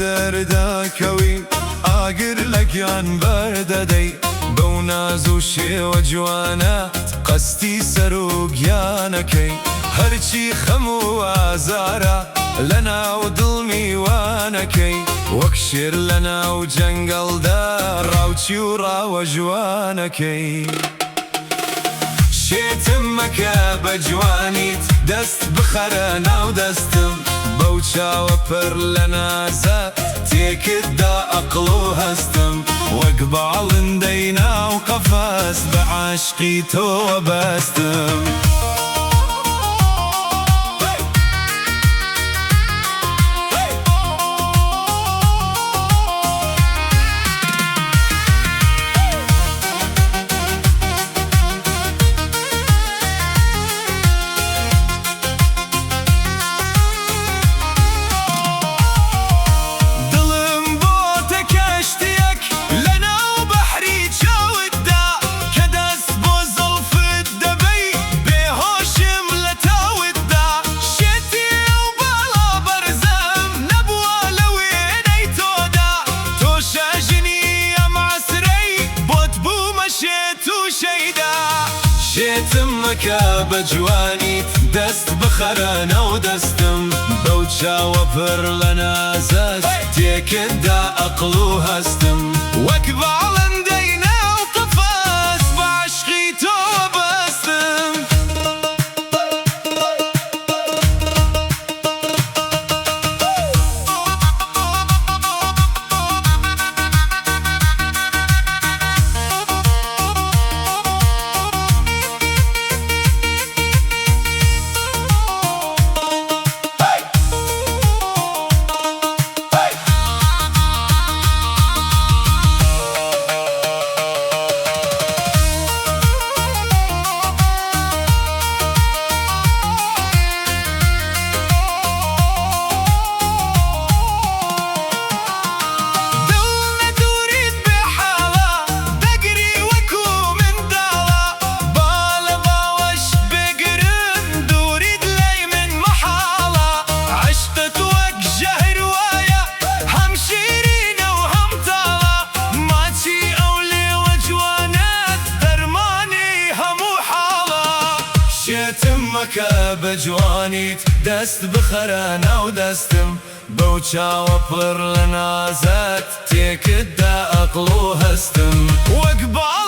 دەردەکەوی، ئاگر لە گیان بەردەدەی. بەو ناز و شێوە جوانەت، قەستی سەر و گیانەکەی. هەرچی خەم و ئازارە، لە ناو دڵمی وانەکەی. وەک شێر لە ناو جەنگەڵدا، ڕاوچی و ڕاوە ژوانەکەی. شێتم مەکە بە جوانیت، دەست بخەرە ناو دەستم. بەو چاوە پڕ لە نازەت، تێکت دا ئەقڵ و هەستم. وەک باڵندەی ناو قەفەس، بە عەشقی تۆوە بەستم. دڵم بۆتە کەشتیەک لەناو بەحری چاوتدا، کە دەست بۆ زوڵفت دەبەی بێهۆشم لە تاوتدا. شێتی ئەو باڵا بەرزەم نەبووە لە وێنەی تۆدا، تۆ شاژنی ئەم عەسرەی بۆت بوومە شێت و شەیدا. شێتم مەکە بە جوانیت، دەست بخەرە ناو دەستم. بەو چاوە پڕ لە نازەت، تێکت دا ئەقڵ و هەستم. وەک باڵندەی ناو قەفەس، بە عەشقی تۆوە بەستم. دڵ لە دووریت بێ حاڵە، دەگری وەکو منداڵە. با لە باوەش بگرم، دووریت لای من مەحاڵە. عەشقت وەک ژەهر وایە، هەم شیرینە و هەم تاڵە. ماچی ئەو لێوە جوانەت، دەرمانی هەموو حاڵە. شێتم مەکە بە جوانیت، دەست بخەرە ناو دەستم. بەو چاوە پڕ لە نازەت، تێکت دا ئەقڵ و هەستم. وەک باڵندەی.